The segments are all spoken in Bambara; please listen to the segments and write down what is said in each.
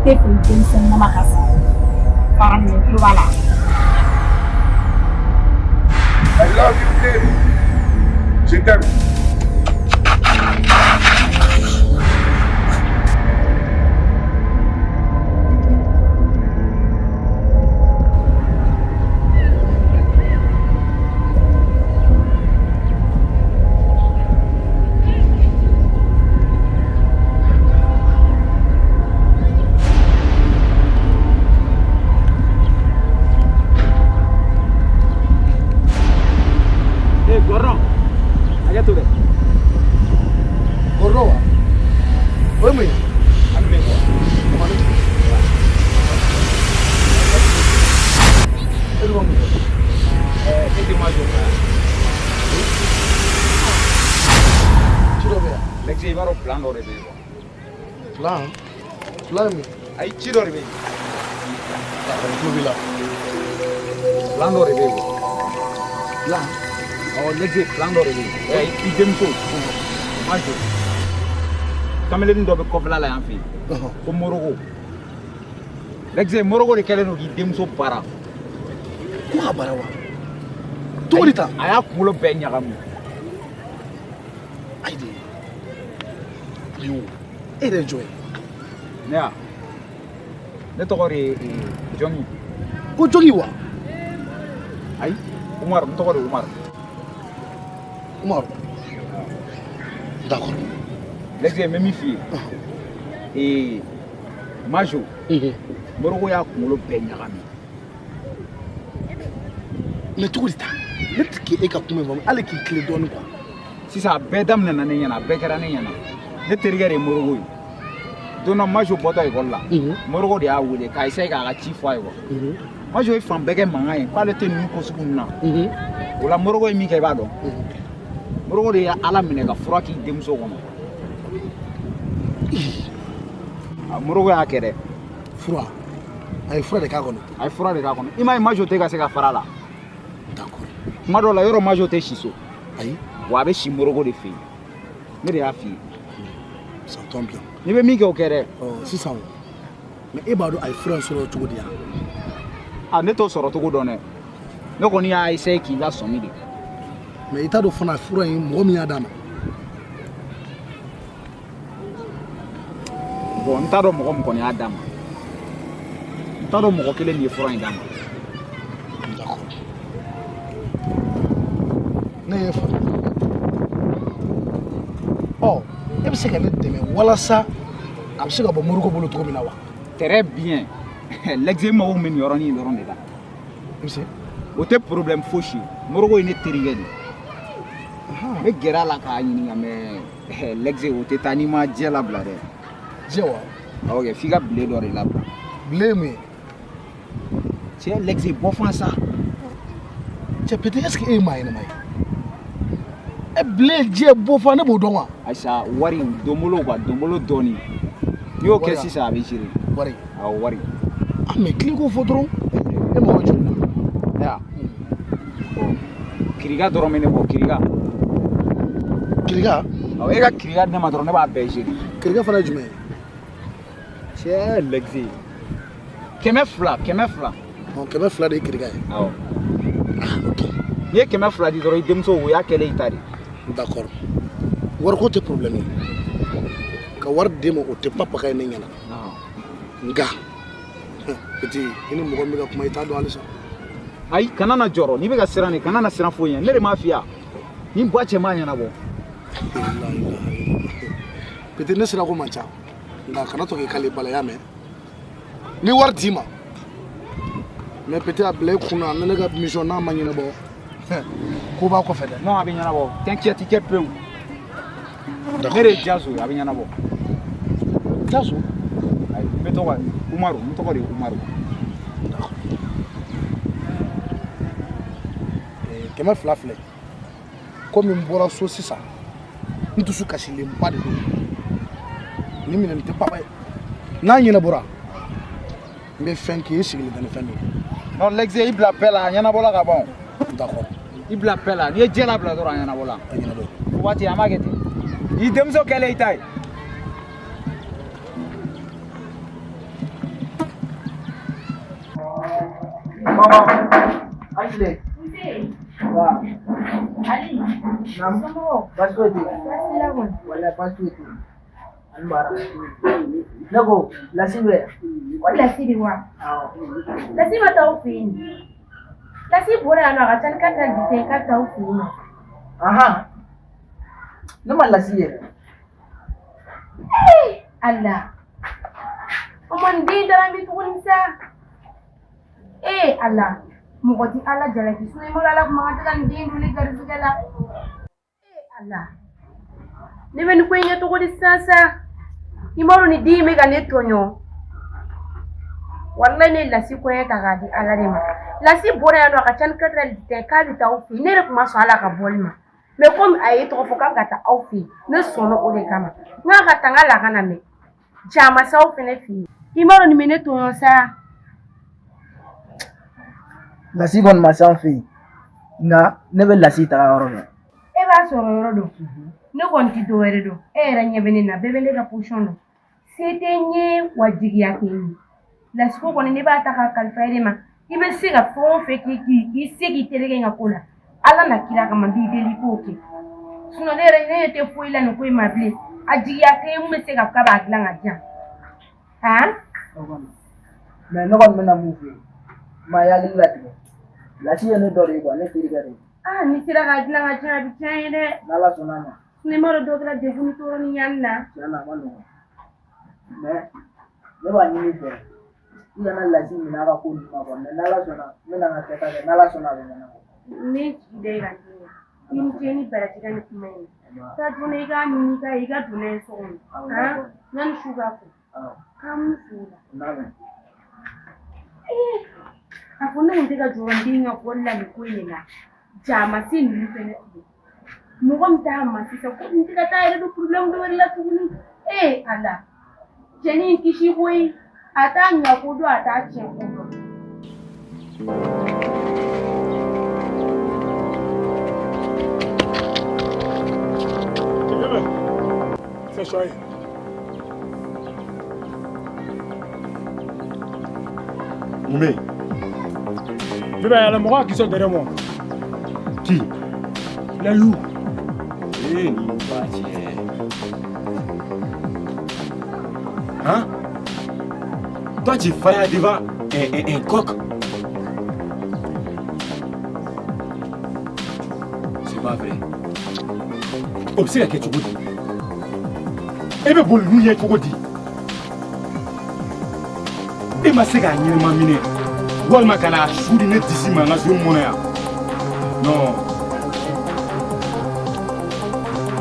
tɛ fɛ i denmisɛnninama ka sa. Fara minɛ tulo b'a la. I love you, baby. Je t'aime. Eh, Gordon, hakɛ to dɛ. Gordon wa? O ye mun ye? An bɛ quoi? E dun ma mun kɛ? E tɛ ma jɔ ka. Ci dɔ bɛ yan. Lexi, i b'a dɔn plan dɔ de bɛ yen quoi. Plan? Plan ye mun ye? Ayi, ci dɔ de bɛ yen. A tulo b'i la. Plan dɔ de bɛ yen quoi. Plan? Awɔ, Lexi, plan dɔ de bɛ yen. Ɛ, i denmuso. Ma jɔ. Kamalenin dɔ bɛ kɔfɛla la yan fɛ yen. Ko Moroko. Lexi, Moroko de kɛlen don k'i denmuso baara. Ko ka baara wa? Cogo di tan? A y'a kunkolo bɛɛ ɲagami. Ayi de. Ayiwa, e yɛrɛ ye jɔn ye? Ne ya? Ne tɔgɔ de ye Jɔngi. Ko Jɔngi wa? Ayi, Umaru, n tɔgɔ de ye Umaru. Umaru. D'accord. Lexi, n bɛ min f'i ye. Ee, Majo. Moroko y'a kunkolo bɛɛ ɲagami. Mais cogo di tan? Ne tɛ k'e ka kuma in faamu hali k'i tilen dɔɔnin quoi. Sisan a bɛɛ daminɛna ne ɲɛna, a bɛɛ kɛra ne ɲɛna. Ne terikɛ de ye Moroko ye. Don dɔ Majo bɔtɔ ekɔli la, Moroko de y'a wele k'a essayer k'a ka ci fɔ a ye quoi. Majo ye fan bɛɛ kɛ mankan ye k'ale tɛ ninnu ko sugu ninnu na. O la Moroko ye min kɛ i b'a dɔn. Moroko de ye Ala minɛ ka fura k'i denmuso kɔnɔ. A Moroko y'a kɛ dɛ. Fura? A ye fura de k'a kɔnɔ. A ye fura de k'a kɔnɔ. I m'a ye Majo tɛ ka se ka fara a la. D'accord. Kuma dɔw la yɔrɔ Majo tɛ si so. Ayi. Wa a bɛ si Moroko de fɛ yen. Ne de y'a f'i ye. Ça tombe bien. N'i bɛ min kɛ o kɛ dɛ. Ɔ sisan o. Mais e b'a dɔn a ye fura in sɔrɔ cogo di yan? A ne t'o sɔrɔ cogo dɔn dɛ. Ne kɔni y'a essayer k'i lasɔmi de. Mais i t'a dɔn fana fura in mɔgɔ min y'a d'a ma. Bon, n t'a dɔn mɔgɔ min kɔni y'a d'a ma. N t'a dɔn mɔgɔ kelen min ye fura in d'a ma. D'accord. Ne y'e faamu. Ɔ e bɛ se ka ne dɛmɛ walasa a bɛ se ka bɔ Moroko bolo cogo min na wa? Très bien. Lexi mago bɛ nin yɔrɔnin dɔrɔn de la. I bɛ se? O tɛ problème fosi ye. Moroko ye ne terikɛ de ye. N bɛ gɛrɛ a la k'a ɲininka mais Lexi o tɛ taa n'i ma jɛ labila dɛ. Jɛ wa? Awɔ kɛ f'i ka bile dɔ de labila. Bile ye mun ye? Cɛ Lexi bɔ fan sa. Cɛ petit est-ce que e ye maa ɲɛnama ye? E bile jɛ bɔ fan ne b'o dɔn wa? Ayisa wari donbolo quoi donbolo dɔɔni. N'i y'o kɛ sisan a bɛ gérer. Wari. Awɔ wari. Ah mais tilen k'o fɔ dɔrɔn. E mago bɛ joli la? Ne ya. Bon kiriga dɔrɔn bɛ ne bɔ kiriga. Kiriga? Awɔ e ka kiriga di ne ma dɔrɔn ne b'a bɛɛ gérer. Kiriga fana ye jumɛn ye? Cɛ Lexi. 200 200. Ɔ 200 de ye kiriga ye. Awɔ. Ah ok. N'i ye 200 di dɔrɔn i denmuso o y'a kɛlen i ta de. D'accord. Wariko tɛ problème ye. Ka wari d'e ma o tɛ papa ye ne ɲɛna. Nka petit i ni mɔgɔ min bɛ ka kuma i t'a dɔn halisa. Ayi kana na jɔrɔ n'i bɛ ka siran de kana na siran foyi ɲɛ ne de m'a f'i ye ni ba cɛ m'a ɲɛnabɔ. Petit ne sirako man ca nka kana to k'i kale bala y'a mɛn. Ni wari d'i ma mais petit a bila i kunna ni ne ka mission n'a ma ɲɛnabɔ ko b'a kɔfɛ dɛ. Non a bɛ ɲɛnabɔ t'inquiète i kɛ pewu. Ne de ye Jaso ye a bɛ ɲɛnabɔ. Jaso? Ayi n bɛ tɔgɔ Umaru n tɔgɔ de ye Umaru. 200 filɛ komi n bɔra so sisan n dusu kasilenba de don ni minɛni tɛ papa ye n'a ɲɛnabɔra n bɛ fɛn k'i ye i sigilen tɛ ni fɛn min ye. Non Lexi i bila paix la a ɲɛnabɔla ka ban. D'accord. I bila paix la n'i ye jɛ labila dɔrɔn a ɲɛnabɔla. A ɲɛnabɔ. O waati an b'a kɛ ten. I denmuso kɛlen i ta ye. Maman, Ashley. Wa. Ali. Naam. Baasi foyi tɛ yen. Baasi la kɔni. Walayi baasi foyi tɛ yen. Ani baara. Ne ko Lasi bɛ yan. Ko Lasi de wa? Awɔ. Lasi ma taa aw fɛ yen. Lasi bɔra yan nɔ a ka ca ni 4h du matin k'a bɛ taa aw fɛ yen nɔ. Ahan. Ne ma Lasi yɛrɛ. Ee Ala. O ma nin den dara min tuguni sa. Ee Ala. Mɔgɔ ti Ala jalaki sinɔn i ma Ala kuma ka tɛ ka nin den don ne garizigɛ la. Ee Ala. Ne bɛ nin ko in kɛ cogo di sisan sa? I m'a dɔn nin den in bɛ ka ne tɔɲɔ. Walayi ne ye Lasi kɔɲɛ ta k'a di Ala de ma. Lasi bɔra yan nɔ a ka ca ni 4h du matin k'a bɛ taa aw fɛ yen. Ne yɛrɛ tun ma sɔn Ala ka bɔli ma. Mais komi a ye tɔgɔ fɔ k'a bɛ ka taa aw fɛ yen, ne sɔnna o de kama. N k'a ka taa n ka la ka na mɛn. Ja ma se aw fɛnɛ fɛ yen. I m'a dɔn nin bɛ ne tɔɲɔ sa. Lasi kɔni ma se an fɛ yen. Nka ne bɛ Lasi taga yɔrɔ dɔn. E b'a sɔrɔ yɔrɔ dɔn. Ne kɔni tɛ dɔwɛrɛ dɔn. E yɛrɛ ɲɛ bɛ ne na, bɛɛ bɛ ne ka position dɔn. Se tɛ n ye wa jigiya tɛ n ye. Lasi ko kɔni ne b'a ta k'a kalifa e de ma. I bɛ se ka fɛn o fɛn kɛ k'i se k'i terikɛ in ka ko la. Ala na kira kama n b'i deli i k'o kɛ. Sinon ne yɛrɛ ne ɲɛ tɛ foyi la nin ko in ma bilen. A jigiya tɛ n ye mun bɛ se ka k'a b'a dilan ka di yan. Han? Mais ne kɔni bɛna mun f'i ye. Ma i hakili latigɛ. Lasi ye ne dɔ de ye quoi, ne terikɛ de ye. Ah, n'i sera k'a dilan ka di yan a bɛ diya n ye dɛ. N'Ala sɔnna a ma. Sinon i m'a dɔn dɔw kɛra degun ni tɔɔrɔ ni ɲani na. Tiɲɛ na a ma nɔgɔn. Mais ne b'a ɲini i fɛ. I kana Lasi minɛ a ka ko ninnu ma quoi. Mais n'Ala sɔnna n bɛna n ka kɛta kɛ. N'Ala sɔnna a bɛ ɲɛnabɔ. Ne jigi da i kan den. I ni ce ni baraji ka nin kuma in na. Taa joona i k'a ɲini i ka i ka don n'a ye so kɔnɔ. Han? Yanni su ka ko. K'an m'u fo o la. Ee, a fɔ ne kun tɛ ka jɔrɔ n den ka bɔli la nin ko in de la. Ja ma se ninnu fɛnɛ fɛ yen. Mɔgɔ min t'a ma sisan ko n tɛ ka taa yɛrɛ don problème dɔ wɛrɛ la tuguni. Ee Ala. Cɛnin in kisi koyi. A t'a ɲa ko dɔn a t'a tiɲɛ ko dɔn. C'est chouette. Moumé. Bébé, il y a le moral qui sont derrière moi. Qui? Les loups. Eh, hein? Toi, tu failles devant un coq. C'est pas vrai. Observe que tu dis. E bɛ boli n'u ye cogo di? E ma se k'a ɲɛnɛma minɛ walima ka n'a su di ne disi ma n ka zone kɔnɔ yan. Non.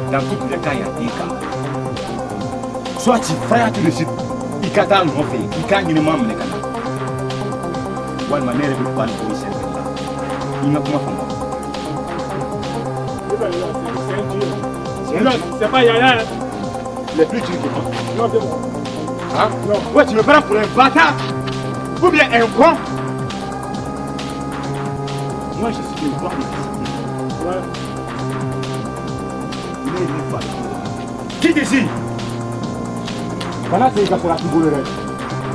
Dans tous les cas, il y a des cas. Soit tu fais tout de suite, i ka taa nɔfɛ, i k'a ɲɛnɛma minɛ ka na. Walima ne yɛrɛ bɛ ba nin ko in sɛbɛn la. I ka kuma faamu. C'est un dur. C'est pas Yaya. Il est plus dur que moi. Non, c'est bon. Hein? Non. Ouais, tu me prends pour un bâtard ou bien un con. Moi, je suis le roi de la cité. Ouais. Mais il n'est pas. Quitte ici. Voilà, c'est une casserole qui brûlerait.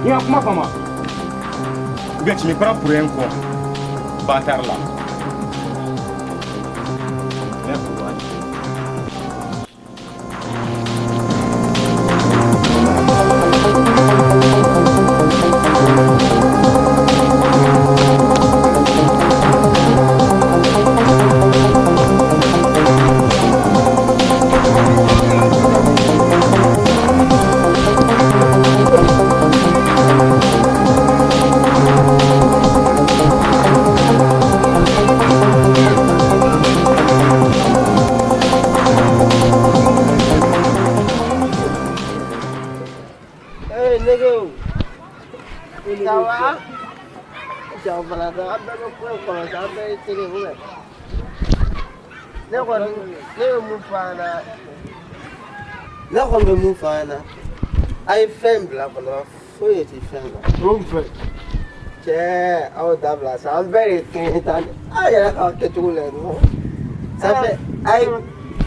Il y a comment, comment? Ou bien tu me prends pour un con. Bâtard là. Ne kɔni bɛ mun fɔ an ɲɛna a ye fɛn bila kɔnɔ foyi tɛ fɛn la. O mun fɛn? Cɛ aw dabila sa an bɛɛ de ye kelen ye tan aw yɛrɛ k'aw kɛcogo lajɛ dɔrɔn. Ça fait a ye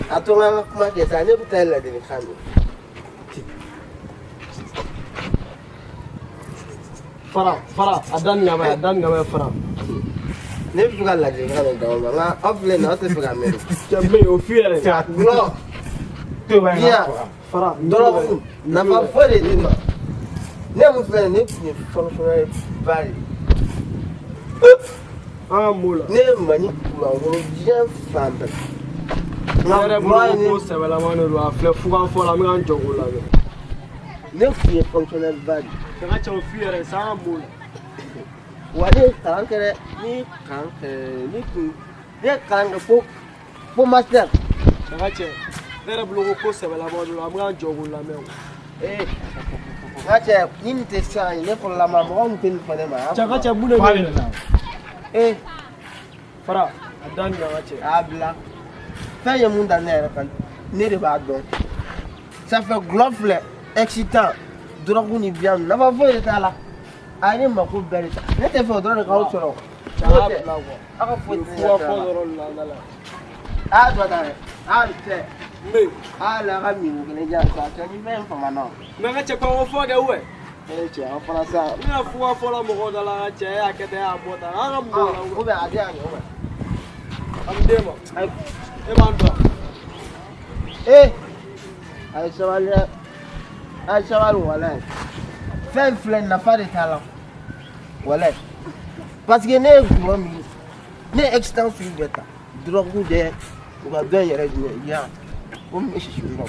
a to n ka kuma kɛ sa ne bɛ taa ladilikan don. Fara fara a da ni ɲama ye a da ni ɲama ye fara. Ne bɛ fɛ ka ladilikan dɔ d'aw ma nka aw filɛ nin ye aw tɛ fɛ k'a mɛn. Cɛ bɛ yen o f'i yɛrɛ. Gulɔ. Biyan. Fara. Dɔrɔgu nafa foyi de t'i ma. Ne mun filɛ nin ye ne tun ye fonctionnaire ba de ye. An ka m'o la. Ne ye Mali kunnawolo diɲɛ fan bɛɛ. Ne yɛrɛ bolo ko sɛbɛlama de don a filɛ fugan fɔ la n bɛ ka n jɔ k'o lajɛ. Ne tun ye fonctionnaire ba de ye. Cɛ ka cɛ o f'i yɛrɛ sa an ka m'o la. Wa ne ye kalan kɛ dɛ, ne ye kalan kɛ, ne tun ne ye kalan kɛ fo master. Cɛ ka cɛ ne yɛrɛ bolo ko sɛbɛlama de don an bɛ k'an jɔ k'o lamɛn o. Ee n ka cɛ ni nin tɛ sisan ne kɔrɔlama mɔgɔ min tɛ nin fɔ ne ma. Cɛ ka cɛ mun de bɛ yen? Ee Fara a da nin na n ka cɛ. A bila fɛn ye mun da ne yɛrɛ kan ne de b'a dɔn. Ça fait gulɔ filɛ excitant drogue ni biyan nafa foyi de t'a la. A ye ne mako bɛɛ de ta ne tɛ fɛ o dɔrɔn de k'aw sɔrɔ. Cɛ a bila quoi. Aw ka foyi tɛ ne Fuga ka fɔ sira la. dɔrɔn de la an da la. A y'a dɔ ta dɛ a cɛ. N bɛ yen. A la ka min kelen di yan sa cɛ ni fɛn in famana. Mɛ n ka cɛ kɔngɔ fɔ kɛ wɛ. Ee cɛ aw fana sa. N bɛna fuga fɔ la mɔgɔw da la ka cɛ e y'a kɛ tan e y'a bɔ tan an ka mun la. Ou bien a di yan ou bien. An bɛ d'e ma. E b'an dɔn. Ee a ye sabali dɛ a ye sabali walayi fɛn filɛ nafa de t'a la walayi parce que ne ye gulɔ min ne ye excitant sugu bɛɛ ta drogue dɛ u ka dɔ in yɛrɛ jumɛn yan ko min bɛ sisi kɔnɔ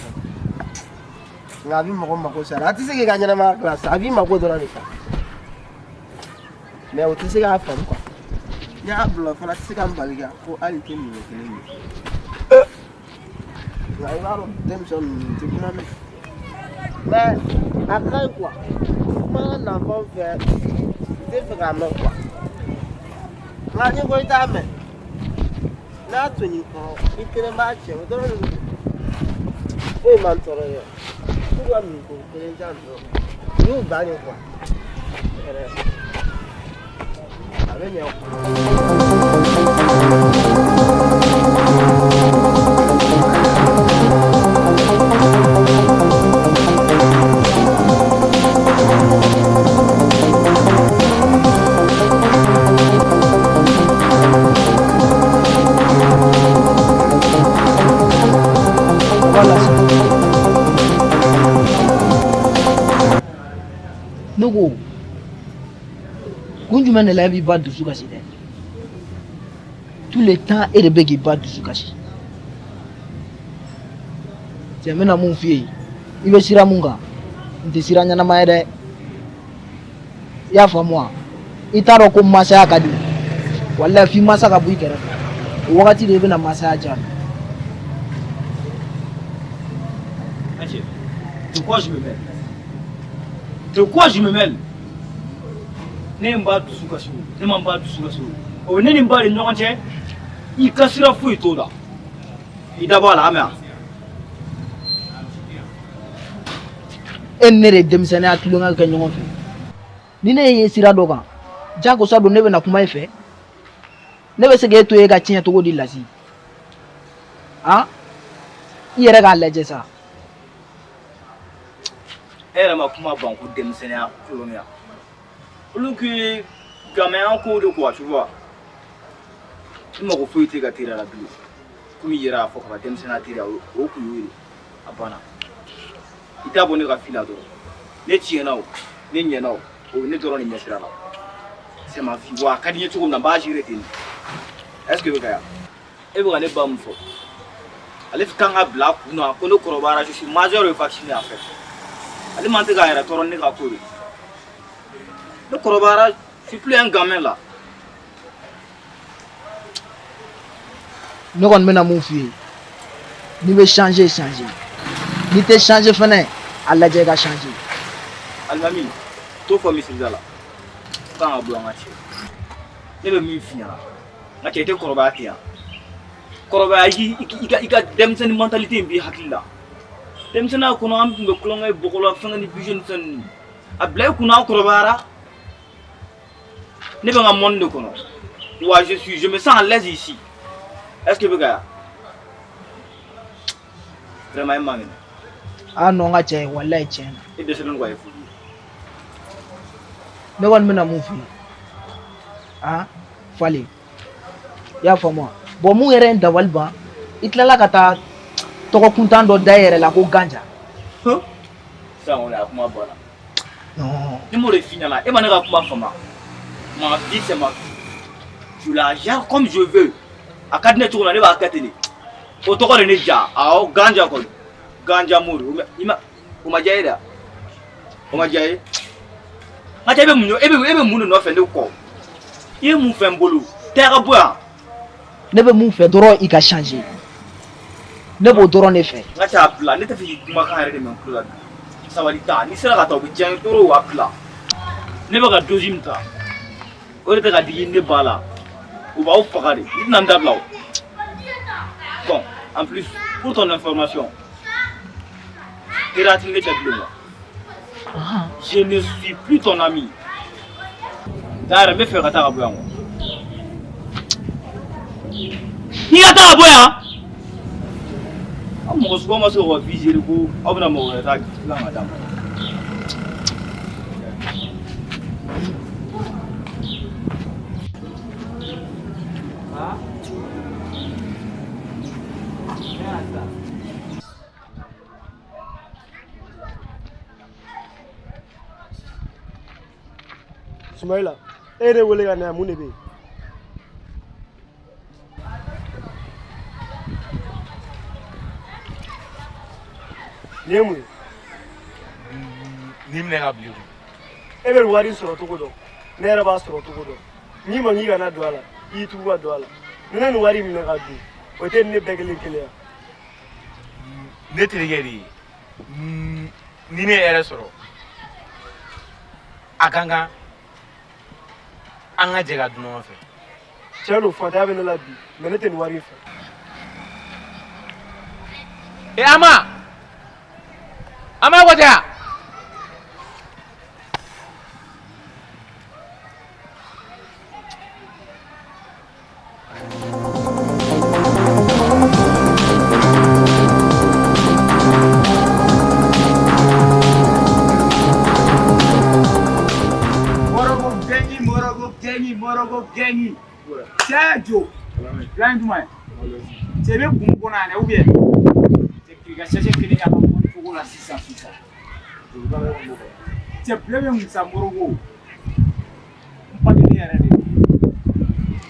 nka a bɛ mɔgɔ mako sa a tɛ se k'i ka ɲɛnamaya dilan sa a b'i mako dɔrɔn de sa mais o tɛ se k'a faamu quoi n'i y'a bila o fana tɛ se ka n bali ka ko hali tɛ minɛ kelen min nka i b'a dɔn denmisɛnnin ninnu tɛ kuma mɛn mais a ka ɲi quoi kuma ka nafaw fɛ u tɛ fɛ k'a mɛn quoi nka n'i ko i t'a mɛn n'a tonn'i kɔrɔ i kelen b'a cɛ o dɔrɔn de don foyi man tɔɔrɔ yɛ k'u ka minko kelen jan dɔrɔn u y'u ban de quoi yɛrɛ a bɛ ɲɛ. Ne ko kun jumɛn de la e b'i ba dusu kasi dɛ? Tout le temps e de bɛ k'i ba dusu kasi. Cɛ n bɛna mun f'i ye, i bɛ sira mun kan n tɛ sira ɲɛnama ye dɛ. I y'a faamu wa? I t'a dɔn ko masaya ka di. Walayi f'i masa ka bɔ i kɛrɛfɛ. O wagati de i bɛna masaya diya. De quoi je me mêle? De quoi je me mêle? Ne ye n ba dusu kasi o, ne ma n ba dusu kasi o. O ne ni n ba de ɲɔgɔn cɛ, i ka sira foyi t'o la. I da bɔ a la, a mɛn wa? E ni ne de ye denmisɛnninya tulonkɛ kɛ ɲɔgɔn fɛ. Ni ne ye sira dɔ kan, jagosa don ne bɛna kuma e fɛ. Ne bɛ se k'e to e ka tiɲɛ cogo di Lasi? Han? I yɛrɛ k'a lajɛ sa. E yɛrɛ ma kuma ban ko denmisɛnninya tulonkɛ. Olu kun ye gamaya kow de quoi, tu vois. I mago foyi t'e ka teriya la bilen. Komi i yɛrɛ y'a fɔ kaban denmisɛnninya teriya o kun y'o ye. A banna. I t'a bɔ ne ka fil la dɔrɔn. Ne tiɲɛna o, ne ɲɛna o, o bɛ ne dɔrɔn de ɲɛsira la. C'est ma vie. Wa a ka di n ye cogo min na n b'a gérer ten de. Est ce que i bɛ ka ya? E bɛ ka ne ba mun fɔ? Ale kan ka bila a kun na ko ne kɔrɔbayara, je suis majeur et vacciné en fait. Ale man tɛ k'a yɛrɛ tɔɔrɔ ni ne ka ko ye. Ne kɔrɔbayara, je suis plus un gamin là. Ne kɔni bɛna mun f'i ye, n'i bɛ changer changer, n'i tɛ changer fɛnɛ a lajɛ i ka changer. Alimami, t'o fɔ misirida la. Kan ka bɔ an ka cɛ. Ne bɛ min f'i ɲɛna, n ka cɛ i tɛ kɔrɔbaya ten yan. Kɔrɔbaya i ka denmisɛnnin mentalité in b'i hakili la. Denmisɛnninya kɔnɔ an tun bɛ kulonkɛ bɔgɔ la fɛngɛ ni bijou ni fɛn ninnu. A bila i kunna an kɔrɔbayara. Ne bɛ n ka monde de kɔnɔ. Wa je me sens à l'aise ici. Est-ce que i bɛ ka ya? Vraiment e man kɛnɛ. Ah non n ka cɛ walayi tiɲɛ na. E dɛsɛlen don ka ye furu ye. Ne kɔni bɛna mun f'i ye, han falen I y'a faamu wa? Bon, mun yɛrɛ ye n dabali ban, i tilala ka taa tɔgɔ kuntan dɔ da i yɛrɛ la ko Ganja. Sisan kɔni, a kuma banna. Non. Ne m'o de f'i ɲɛna, e ma ne ka kuma faamu. Ma vie, c'est ma vie, je la gère comme je veux. A ka di ne cogo min na, ne b'a kɛ ten de. O tɔgɔ de ne ja. Awɔ, Ganja kɔni, Ganja Mori. O ma i ma, o ma diya e de, o ma diya e. N ka cɛ, e bɛ mun, e bɛ mun de nɔfɛ ne kɔ? I ye mun fɛ n bolo? Taa ka bɔ yan. Ne bɛ mun fɛ dɔrɔn, i ka changer. Ne b'o dɔrɔn de fɛ. N ka cɛ, a bila. Ne tɛ fɛ k'i kumakan yɛrɛ de mɛn n tulo la bi. Sabali, ta n'i sera ka taa, o bɛ diya n ye trop. A bila. Ne bɛ ka dose min ta, o de tɛ ka digi ne ba la. U b'aw faga de. I tɛna n dabila o. Bon, en plus, pour ton information, teriya tɛ ne cɛ bilen quoi. Je ne suis plus ton ami. Taa yɛrɛ, n bɛ fɛ ka taa ka bɔ yan quoi. N'i ka taa ka bɔ yan, aw mɔgɔ sugu ma se k'aw ka vie gérer ko aw bɛna mɔgɔ wɛrɛ ta dilan ka d'a ma. Sumayila, e yɛrɛ wele ka na yan, mun de bɛ yen? Nin ye mun ye? N'i minɛ ka bila i kun. E bɛ wari sɔrɔ cogo dɔn, ne yɛrɛ b'a sɔrɔ cogo dɔn. N'i ma k'i kana don a la, i y'i tugu ka don a la. Ni ne nin wari minɛ ka dun, o tɛ ni ne bɛɛ kelen kelen ya? Ne terikɛ de ye. Ni ne ye hɛrɛ sɔrɔ, a ka kan an ka jɛ ka dun ɲɔgɔn fɛ. Tiɲɛ don, fantanya bɛ ne la bi, mais ne tɛ nin wari in fɛ. E Ama, Ama ko tɛ yan. Morogo gɛnyi, Morogo gɛnyi, Morogo gɛnyi. Cɛ jo. Plan jumɛn? Cɛ bɛ kun kɔnɔ yan dɛ, ou bien? Cɛ, k'i ka sachet kelen k'a ka mɔni cogo la sisan sisan. Cɛ, bile bɛ Musa Morogo. N pankelen yɛrɛ de.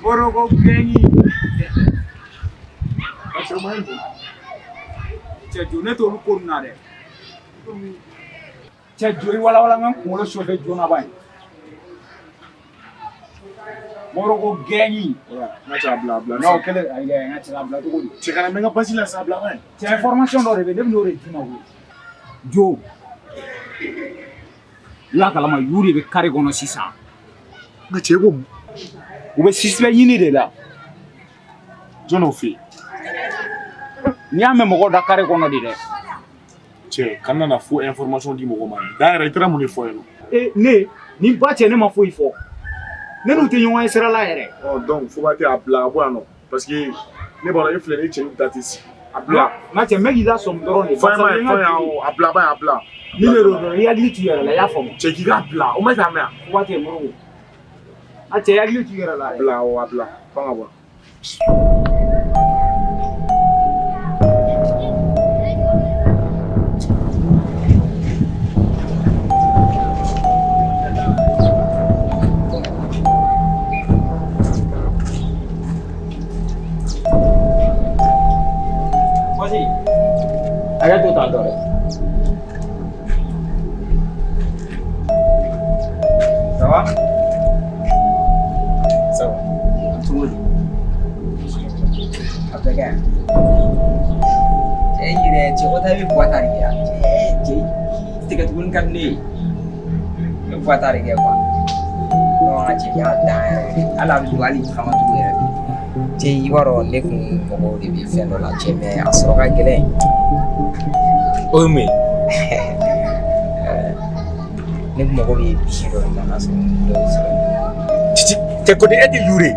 Morogo gɛnyi. Cɛ jo, ne t'olu ko ninnu na dɛ. Cɛ jo, i walawala n ka n kunkolo chauffer joona ba ye. Morogo gɛnyi. N ka cɛ, a bila, a bila. Non, kelen ayi dɛ, n ka cɛ, a bila cogo di? Cɛ, kana mɛn n ka basi la sa, a bila ka ɲi. Cɛ, information dɔ de bɛ yen, ne bɛ n'o de d'i ma koyi. Jo. I b'a kalama yu de bɛ carré kɔnɔ sisan. N ka cɛ, ko mun? U bɛ suspect ɲini de la. Jɔn y'o f'i ye? N'i y'a mɛn mɔgɔw da carré kɔnɔ de dɛ. Cɛ, kana na faux information di mɔgɔ ma. Da yɛrɛ, i taara mun de fɔ yen nɔ? E ne ni ba cɛ, ne ma foyi fɔ. Ne n'u tɛ ɲɔgɔn ye sira la yɛrɛ. Ɔ donc Foba tɛ, a bila ka bɔ yan nɔ, parce que ne b'a dɔn e filɛ, ne cɛ da tɛ sigi. A bila. N ka cɛ, n bɛ k'i lasɔmi dɔrɔn de. Fɔ ye ma ye, fɔ ye awɔ, a bila ba ye, a bila. Ni de don dɔrɔn, i hakili t'u yɛrɛ la, i y'a faamu. Cɛ, k'i k'a bila, o ma k'a mɛn yan. Foba tɛ Morogo. A cɛ, i hakili t'u yɛrɛ la. A bila awɔ, a bila. F'an ka bɔ. Voici. Hakɛ to tan dɔ dɛ. Ça va? Ça va. Cogo di? A bɛɛ ka ɲi. Cɛ yɛrɛ, cɛ ko ta bɛ buwa ta de kɛ yan. Cɛ, cɛ tigɛ tuguni ka di ne ye. N bɛ buwa ta de kɛ quoi. Non, n ka cɛ y'a dan yɛrɛ. Hali a bɛ don hali kama tugu yɛrɛ. Cɛ, i b'a dɔn ne kun mago de bɛ fɛn dɔ la cɛ, mais a sɔrɔ ka gɛlɛn. O ye mun ye? Ne kun mago bɛ bisi dɔ de la, n'a sɔrɔ dɔ bɛ sɔrɔ. Cɛ ko e tɛ yure.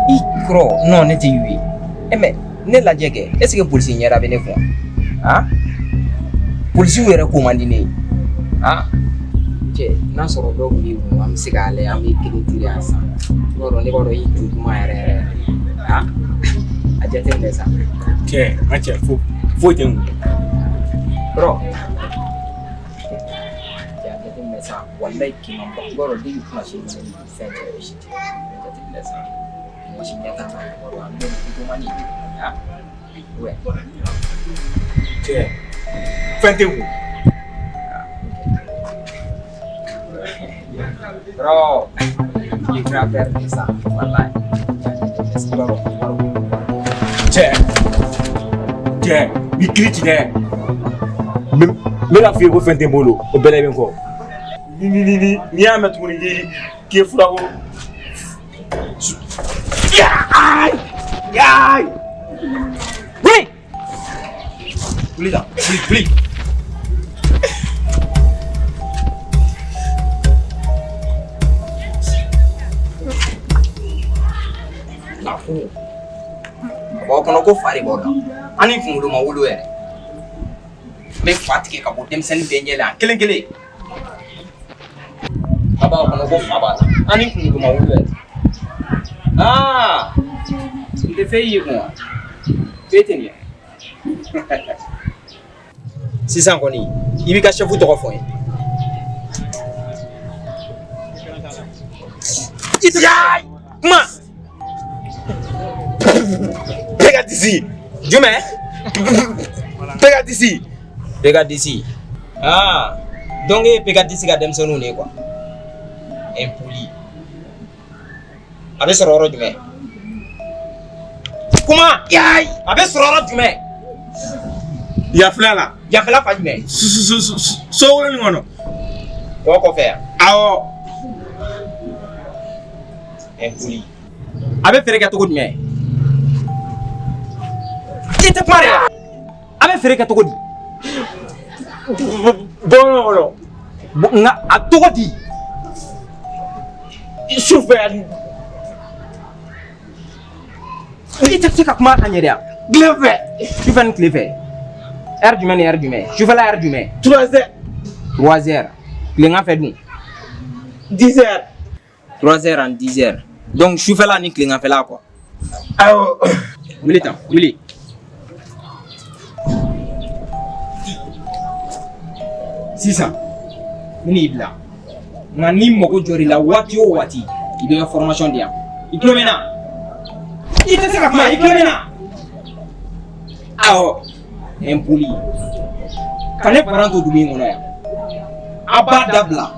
I kɔrɔ, non, ne tɛ yu ye. E mais ne lajɛ kɛ, est ce que polisi ɲɛda bɛ ne kun? Han? Polisiw yɛrɛ ko man di ne ye. Han? Cɛ, n'a sɔrɔ dɔw b'i kun, an bɛ se k'a lajɛ, an bɛ kelen tiri yan sisan. I b'a dɔn, ne b'a dɔn i jo duman yɛrɛ yɛrɛ. Han? A jateminɛ sa. Cɛ, n ka cɛ foyi tɛ n kun. Bro. Cɛ a jateminɛ sa walayi k'i ma ba i b'a dɔn den kuma si ni fɛn cɛ si tɛ. A jateminɛ sa. Mɔgɔ si ɲɛ t'a la i b'a dɔn an bɛ nin ah ouais. Cɛ, fɛn tɛ n kun. Bro, i ye grand frère de sa walayi. I b'a dɔn Cɛ, cɛ, n b'i kiri ci dɛ. N bɛ k'a f'i ye ko fɛn tɛ n bolo, o bɛɛ la i bɛ n kɔ. Ni n'i y'a mɛn tuguni k'i ye fura ko. Yaay! Wuli! Wuli tan, wuli, wuli. Nafolo. A b'aw kɔnɔ ko fa de b'aw la. An ni kunkolo ma wolo yɛrɛ. N bɛ fa tigɛ ka bɔ denmisɛnnin bɛɛ ɲɛ la yan kelen kelen. A b'aw kɔnɔ ko fa b'a la. An ni kunkolo ma wolo yɛrɛ. Aa! N tɛ fɛn y'i kun wa? F'e tɛ nin ye. Sisan kɔni i b'i ka sɛfu tɔgɔ fɔ n ye. I tɛ kuma. Bɛɛ ka disi. Jumɛn? Bɛɛ ka disi. Bɛɛ ka disi. Aa donc e ye bɛɛ ka disi ka denmisɛnninw de ye quoi. Impoli. A bɛ sɔrɔ yɔrɔ jumɛn? Kuma. Yayi. A bɛ sɔrɔ yɔrɔ jumɛn? Yafila la. Yafila fa jumɛn? So wolon kɔnɔ. Kɔ kɔfɛ yan. Awɔ. Impoli. A bɛ feere kɛ cogo jumɛn? I tɛ kuma de wa? A bɛ feere kɛ cogo di? Bɔlɔn kɔnɔ. Nka a tɔgɔ di? Sufɛ ani. I tɛ se ka kuma ka ɲɛ de wa? Tile fɛ. Sufɛ ni tile fɛ. Heure jumɛn ni heure jumɛn? Sufɛla heure jumɛn? 3 heures. 3 heures. Tilegan fɛ dun? 10 heures. 3 heures en 10 heures. Donc sufɛla ni tileganfɛla quoi. Awɔ. Wuli tan, wuli. Sisan n bɛn'i bila. Nka ni mago jɔr'i la waati o waati i bɛ n ka formation di yan. I tulo bɛ n na? I tɛ se ka kuma, i tulo bɛ n na? Awɔ. Impoli. Ka ne parent to dugu in kɔnɔ yan. A b'a dabila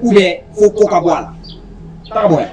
ou bien fo ko ka bɔ a la. Taga bɔ yan.